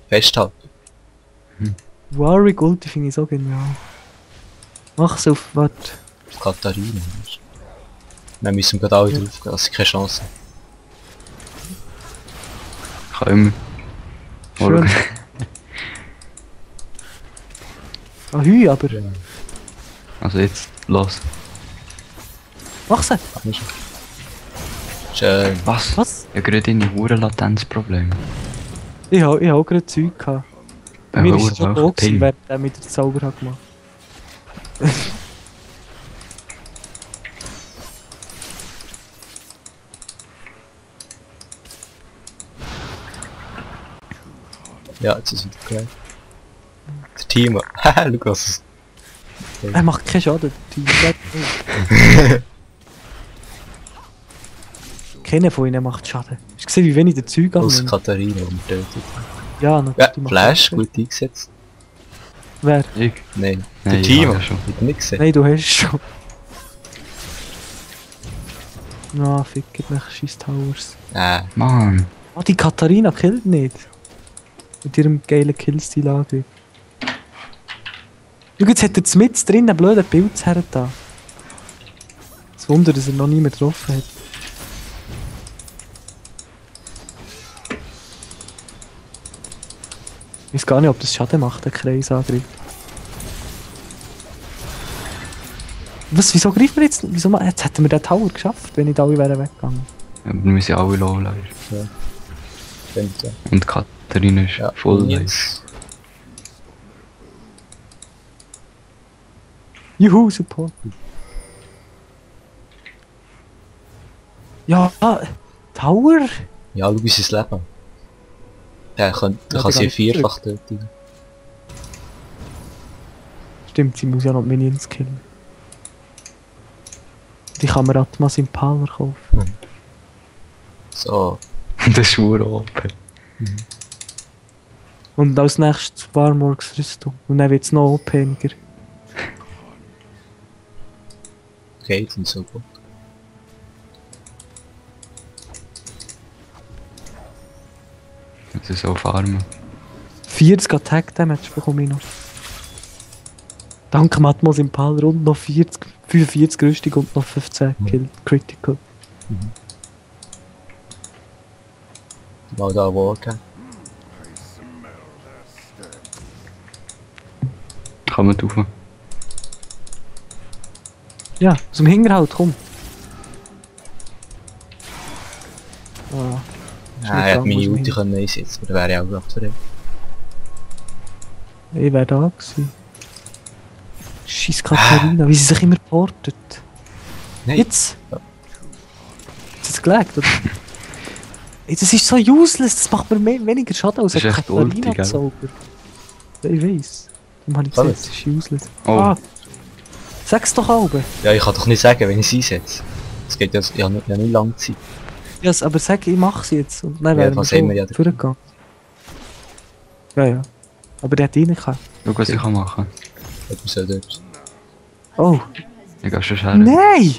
A: Festhalten.
B: Warwick Ulti finde ich so genial. Mach's auf, warte.
A: Katharina. Dann müssen wir gerade alle
B: Ja.
A: drauf gehen, dass sie keine Chance haben.
C: Kann immer.
B: Schön. Ah, Hü, aber.
A: Ja.
C: Also jetzt, los.
B: Mach's!
A: Kann ich schon. Schön.
C: Was?
B: Was?
C: Ich habe gerade eine hure Latenzproblem.
B: Ich hab auch gerade Zeug gehabt. Bei mir ist es schon tot gewesen,
C: Ping.
B: während er mit der Zauber hat gemacht.
A: Ja, jetzt ist es wieder gleich. Der Team. Haha, schau was.
B: Er macht keinen Schaden, der Team. Keiner von ihnen macht Schaden. Hast du gesehen, wie wenig der Zeug
A: Aus
B: annimmt?
A: Katharina umgetötet.
B: Ja,
A: Ja,
B: natürlich. die macht
A: Flash,
B: Schaden.
A: gut eingesetzt.
B: Wer?
C: Ich?
A: Nein.
C: Nein,
A: Der
C: ich
A: Team.
C: hab ja schon.
A: Hat nicht gesehen.
B: Nein, du hast schon. Na, fickt mich, scheiß Towers.
C: Mann.
B: Ah, die Katharina killt nicht. Mit ihrem geilen Killstil angegeben. Schau, jetzt hat er mit drin einen blöden Pilz hergetan. Das Wunder, dass er noch nie mehr getroffen hat. Ich weiß gar nicht, ob das Schaden macht, der Kreisangriff. Was, wieso greifen wir jetzt? Wieso, jetzt hätten wir den Tower geschafft, wenn nicht alle wären weggegangen.
C: Ja, wir müssen alle low leider.
A: Stimmt, ja.
C: Und Katharina ist
A: Ja,
C: voll
A: und
C: live.
A: jetzt.
B: Juhu, Support. Ja, Tower?
A: Ja, schau sein Leben. Der kann
B: Ja,
A: sie
B: die
A: vierfach töten.
B: Stimmt, sie muss ja noch die Minions killen. Die kann man Atmas Impaler kaufen.
A: So.
C: Das ist nur open.
B: Und als nächstes Warmorgs Rüstung. Und dann wird es noch OP-iger.
A: Okay, sind so gut.
C: Das ist so farmen.
B: 40 Attack Damage bekomme ich noch. Danke Matmos Impal rund noch 45 Rüstung und noch 15 Kill Critical.
A: Mal da Walker.
C: Kann man rauf.
B: Ja, aus dem Hinterhalt, komm. Ah, ist
A: Ja,
B: nicht
A: er hat
B: dran,
A: meine
B: muss man
A: Ulti
B: hin.
A: können einsetzen, aber da wäre ich auch gerade verrückt.
B: Ich wäre da gewesen. Scheiß Katharina, wie sie sich immer portet.
A: Nein.
B: Jetzt! Jetzt hat es gelegt, oder? Ey, das ist so useless, das macht mir weniger Schaden als
C: Das
B: ein
C: ist echt ulti, gell?
B: Katharina-Zauber. Ja, ich weiss. Darum habe ich
A: Voll.
B: gesagt, das ist useless.
C: Oh.
B: Ah! Sag's doch auch.
A: Ja, ich kann doch nicht sagen, wenn ich es einsetze. Es geht ja, ja nicht lange Zeit.
B: Ja, aber sag, ich mach's jetzt. Und dann
A: Ja,
B: wären wir
A: was sehen wir ja
B: schon
A: da.
B: vorgegangen. Ja, ja. Aber der hat rein können.
C: Schau, was ich kann machen.
A: Etwas so dort.
B: Oh!
C: Ich gehe schon her.
B: Nein!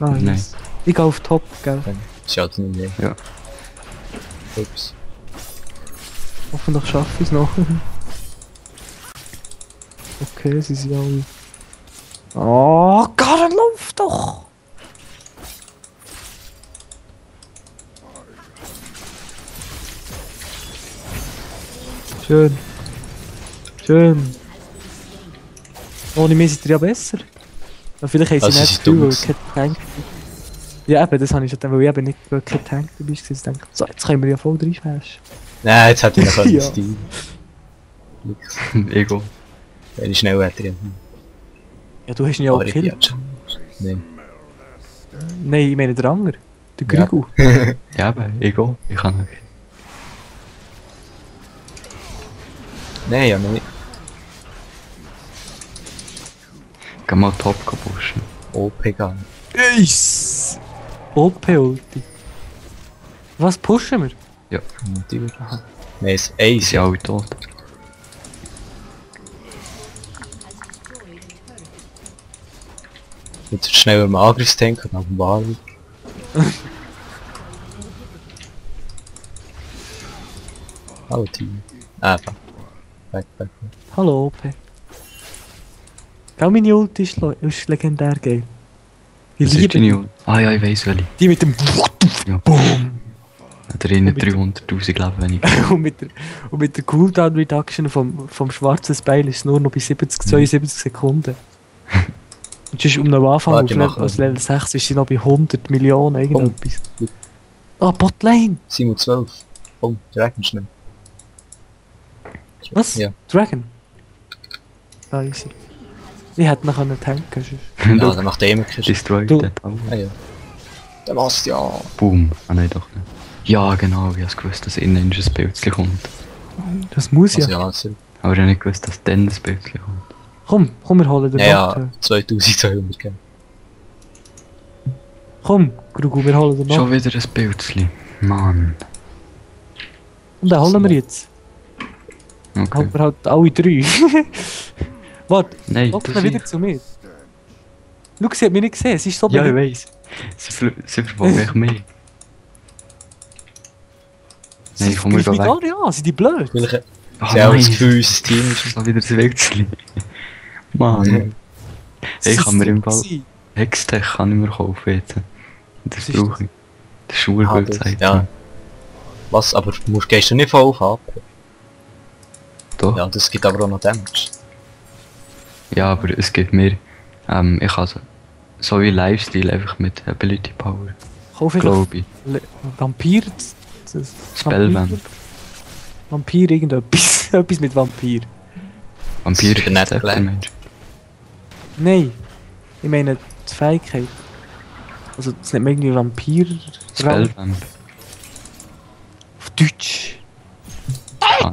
B: Ah,
C: Nein.
B: yes. Ich gehe auf Top, gell?
A: Das ist halt nicht mehr.
C: Ja.
A: Ups.
B: Hoffentlich schaffe ich es noch. Okay, sie sind alle. Oh, Gott, lauf doch! Schön. Schön. Ohne mich seid ihr ja besser. Aber vielleicht haben sie
A: Also,
B: nicht
A: sie
B: das
A: sind
B: Gefühl, weil
A: dumm.
B: kein Tank. Ja, eben, das habe ich schon gedacht, weil ich eben nicht weil kein Tank dabei war. Ich denke, so, jetzt können wir ja voll reinfashen.
A: Nein, jetzt hätte ich noch
B: Ja.
A: einen Stil. Nix.
C: Ego.
A: Wenn schnell hätte ich.
B: Ja, du hast ihn ja auch
A: Aber ich
B: gekillt.
A: jetzt schon. Nein.
B: Nein, ich meine der Anger. Der
A: Ja.
B: Grigu.
C: Ja, aber Ego. Ich kann nicht.
A: Nein, ja nicht.
C: Geh mal Top pushen.
A: OP gehen.
B: Ace! OP-Ulti. Was pushen wir?
C: Ja.
A: Natürlich.
B: Aha.
A: Nein, es
C: Die
A: Ace.
C: sind alle tot.
A: Jetzt schnell am Angriffstank und auf dem Warwick. Hallo Team. Einfach. Weg.
B: Hallo OP. Gell, meine Ulti ist legendär geil. Ich
C: Das ist
B: liebe
C: die
B: die.
C: New. Ah ja, ich weiss welche.
B: Die mit dem
C: Ja.
B: Boom.
C: Hat er innen 300'000 Leben weniger.
B: und mit der Cooldown Reduction vom schwarzen Beil ist es nur noch bei 72 Sekunden. Und sonst um den Anfang
A: Warte,
B: auf
A: mach
B: als
A: mal.
B: Level 6 ist sie noch bei 100 Millionen irgendetwas.
A: Komm.
B: Ah, Botlane!
A: 7:12. Komm, direkt schnell.
B: Was?
A: Ja.
B: Dragon? Ah, easy. Ich hätte noch einen tanken sonst.
A: Ja, dann macht der immer keinen.
C: Destroyed
B: Du-
C: that auch.
A: Ah ja. Der machst ja.
C: Boom. Ah nein, doch nicht. Ja, genau, ich hab's gewusst, dass innen ein Bildchen kommt.
B: Das muss
A: Also
B: ja.
A: ja, also,
C: Aber ich hab nicht gewusst, dass dann das Bildchen kommt.
B: Komm, wir holen den
A: ja,
B: Nocturne.
A: 2200 gell.
B: Komm, Grugu, wir holen den
C: Schon
B: Nocturne.
C: wieder ein Bildchen. Mann.
B: Und den holen wir jetzt.
C: Okay.
B: Holen wir halt alle drei. Warte,
C: Nein,
B: lock
C: das
B: ihn wieder zu mir. Schau, sie hat mich nicht gesehen, sie ist so
C: Ja, ich
B: beliebt.
C: weiss. Sie verfolgen mich mehr.
B: Sie
C: Nein, komm, wir
B: greifen
C: gehen
B: mich
C: weg.
B: gar nicht an, sind die blöd?
A: Vielleicht
C: Ah,
A: sie auch das
C: nein.
A: Gefühl, unser Team ist.
C: Schon wieder ein Bildchen. Mann. Ich kann mir im Fall Hextech kann ich mir kaufen jetzt. Das
B: Was ist
C: brauche ich. Das ist urgut,
A: das-
C: sagt
A: ja.
C: man.
A: Was, aber gehst du nicht voll auf ab?
C: Doch.
A: Ja, das gibt aber auch noch Damage.
C: Ja, aber es gibt mir, ich kann so wie Lifestyle einfach mit Ability Power,
B: Kauf ich
C: glaube ich.
B: Vampir.
C: Spellvamp.
B: Vampir irgendetwas. Etwas mit Vampir.
C: Vampir
A: Das ist nicht
C: der
A: gleich.
C: Mensch.
B: Nein, ich meine die Fähigkeit. Also das nennt man irgendwie Vampir.
C: Spellvamp.
B: Auf Deutsch.
C: Ah.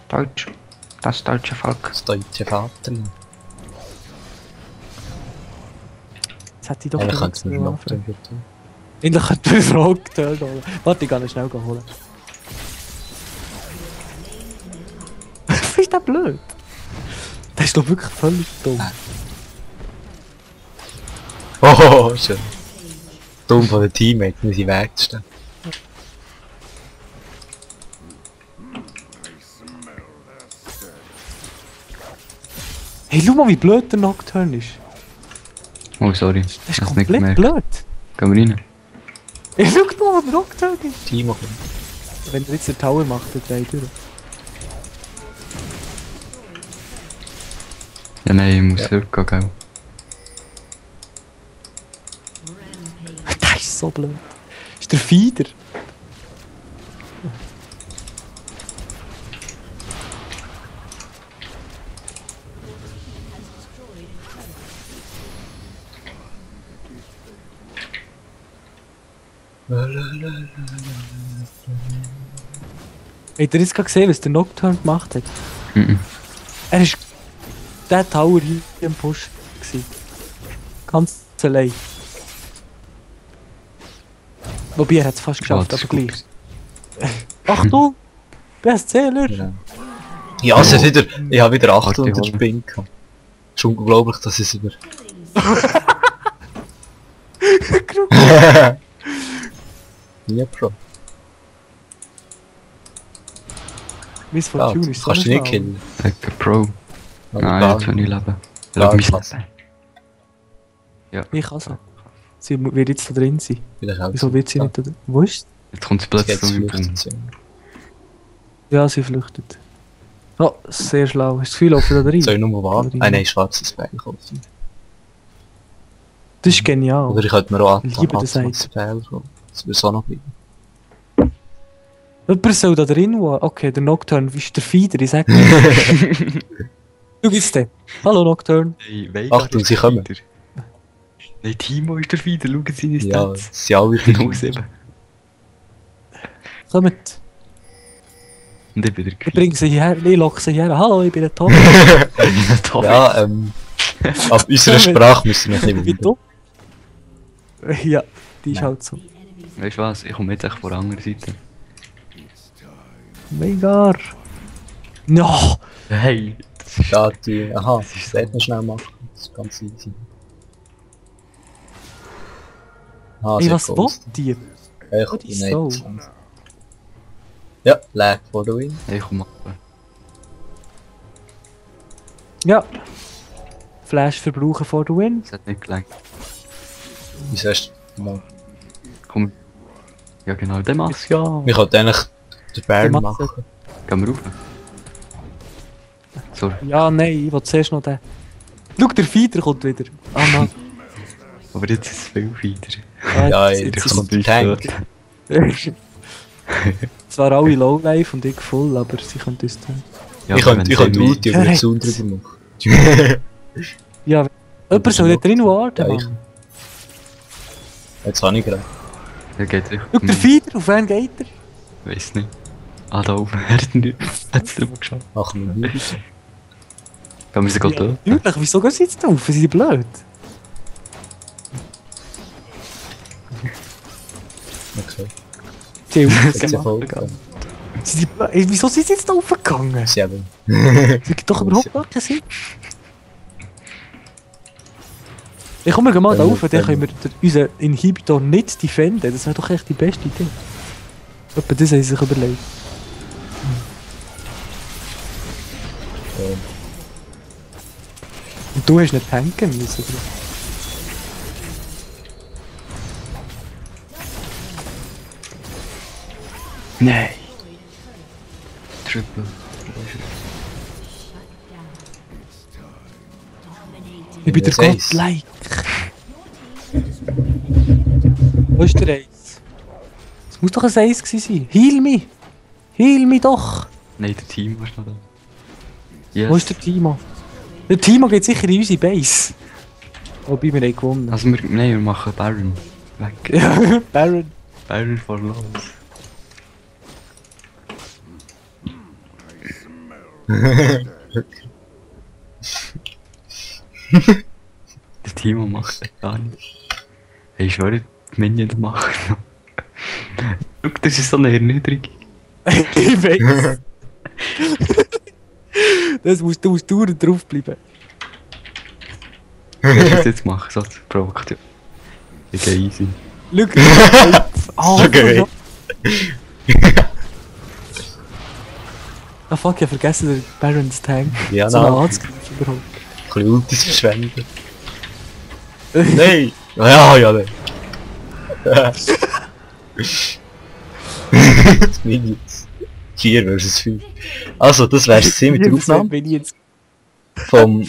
C: Deutsch. Das deutsche Volk.
A: Das deutsche Vaterland.
B: Jetzt hätte ich doch
A: Eigentlich
B: schon
A: könnte es mir
B: was
A: noch
B: anfangen.
A: tun.
B: Endlich könnte ich eine Frage holen. Warte, ich kann ihn schnell holen. der blöd? Der ist doch wirklich völlig dumm.
A: Oh, schön. Dumm von den Teammates, in seinen Weg zu stehen.
B: Hey, schau mal, wie blöd der Nocturne ist.
C: Oh, sorry.
B: Das ist
C: Hast nicht
B: komplett
C: gemerkt.
B: blöd.
C: Gehen wir rein.
B: Hey, schau mal, wo der Nocturne ist.
A: Timo.
B: Wenn er jetzt den Tower macht, dann dreht er durch.
C: Ja, nein, ich muss zurückgehen, gell?
B: Das ist so blöd. Das ist der Feeder. Habt ihr jetzt gerade gesehen, was der Nocturne gemacht hat?
C: Mhm.
B: Er ist der Tower hier im Push gewesen. Ganz allein. Wobei, er hat es fast geschafft,
C: das
B: aber
C: ist
B: gleich. Achtung! Bestzähler!
A: Ja. Ja, es hat wieder, ich habe wieder 800
C: Warte,
A: Spin gehabt. Es ist unglaublich, dass ich es über... Ja, Bro.
B: Miss
A: Ah,
B: Fortune ist so
A: kannst du nicht
B: schlau.
A: killen.
C: Lecker Pro.
A: Aber
C: Nein,
A: gar
C: jetzt will ich leben.
A: Gar
C: Schau mein
A: nicht.
C: Leben. Ja.
B: Ich kann sie. Sie wird jetzt da drin sein.
A: Vielleicht auch
B: Wieso wird sie nicht da drin? Wo ist sie?
C: Jetzt kommt sie
A: Jetzt
C: plötzlich
A: geht's
C: zu mir.
A: flüchten.
B: Ja, sie flüchtet. Oh, sehr schlau. Hast du das Gefühl, ob da drin?
A: Soll ich nur warten?
B: Oder-
A: Nein, schwarzes Pfeil kaufen.
B: Das ist genial.
A: Oder ich könnte mir auch
B: Ich liebe das
A: schwarzes Pfeil kaufen. Das würde so noch bleiben.
B: Jemand soll da drin wohnen. Okay, der Nocturne ist der Feeder, ich sag dir. Schau jetzt den. Hallo Nocturne.
C: Hey, Veigar
A: Achtung,
C: ist
A: sie
C: der
A: kommen.
C: Feeder. Nein, Timo ist der Feeder. Schauen Sie seine
A: Ja,
C: Stats.
A: es sind alle richtig.
C: 07.
B: Kommt.
C: Und ich bin der
B: Ich bringe sie hierher. Ich locke sie hierher. Hallo, ich bin der Tom.
C: Top.
A: Ja, ab unserer Sprache müssen wir
B: Ich
A: nicht
B: bin
A: wieder.
B: dumm. Ja, die ist
A: Nein.
B: halt so.
C: Weißt du was? Ich komme jetzt echt von der anderen Seite.
B: Mega. No!
C: Hey!
A: Ja, die, aha,
C: Das ist
A: das hätte man schnell machen. Das ist ganz easy. Ah,
B: Ey,
A: sie
B: was
A: hat
B: will
A: Ghost.
B: die?
A: Ich
B: Oh, die
A: bin
B: Soul.
A: nicht. Ja, lag for the win.
C: Hey, komm mal.
B: Ja. Flash verbrauchen for the win.
C: Es hat nicht gelangt.
A: Wieso hast du... Mal.
C: Komm. Ja genau, der macht's ja.
A: Wir könnten eigentlich den Bären
B: Der macht's
A: machen.
C: Gehen wir rauf. Sorry.
B: Ja, nein, ich will zuerst noch den. Schau, der Feeder kommt wieder. Ah, Mann.
C: Aber jetzt ist es viel weiter.
A: Ja,
B: jetzt
A: jetzt
B: ist
A: kommt der Tank.
B: Zwar alle Lowlife und ich voll, aber sie können das tun.
C: Ja,
A: Ich könnte Ulti über den Zaun drüber machen.
B: Ja, jemand soll da drin warten,
A: Ja, ich.
B: Mann.
A: Jetzt habe ich gerade.
C: Der geht richtig.
B: Schau, der Feeder, auf wen geht er?
C: Weiß nicht. Ah, da oben. Er hat nicht. Hat's drüber geschafft.
A: Machen wir nicht.
C: Gehen wir sie gerade töten?
B: Natürlich, wieso gehen sie jetzt drauf? Sind die blöd?
A: Okay.
B: Die
A: Jetzt
B: Sind
A: ist voll gegangen.
B: die blöd? Ey, wieso sind sie jetzt da raufgegangen?
A: Sie haben.
B: Das gibt doch überhaupt gar keinen Sinn. Ich komme mal da
A: Dann-
B: rauf, dann
A: dann-
B: können wir unseren Inhibitor nicht defenden. Das wäre doch echt die beste Idee. Etwa das haben sie sich überlegt. Und du hast nicht tanken müssen, oder?
C: Nein! Triple.
B: Ich bin der
A: Das Eis.
B: Godlike. Wo ist der Eis? Es muss doch ein Eis gewesen sein. Heal me! Heal me doch!
C: Nein, der Team war noch da. Yes.
B: Wo ist der Timo? Der Timo geht sicher in unsere Base. Wobei wir haben gewonnen.
C: Also wir, nein, wir machen Baron. Weg.
B: Ja, Baron.
C: Baron for los. Der Timo macht das gar nicht. Hey, ich schwöre, die Minions machen. Schau, das ist so eine Erniedrigung.
B: Ich weiß. Du musst dauernd draufbleiben.
C: Was ich das jetzt mache, so Provokation. Ich gehe easy.
B: Schau. Oh,
A: So geil.
B: Ah fuck, ich hab vergessen, den Baron's Tank.
A: Ja,
B: so
A: nein.
B: anzugreifen überhaupt.
A: Ein bisschen Ultis verschwenden. Nein! Ja, ja, nein. Minions. 4 versus 5. Also, das wär's mit der Aufnahme
B: Bin ich jetzt...
A: vom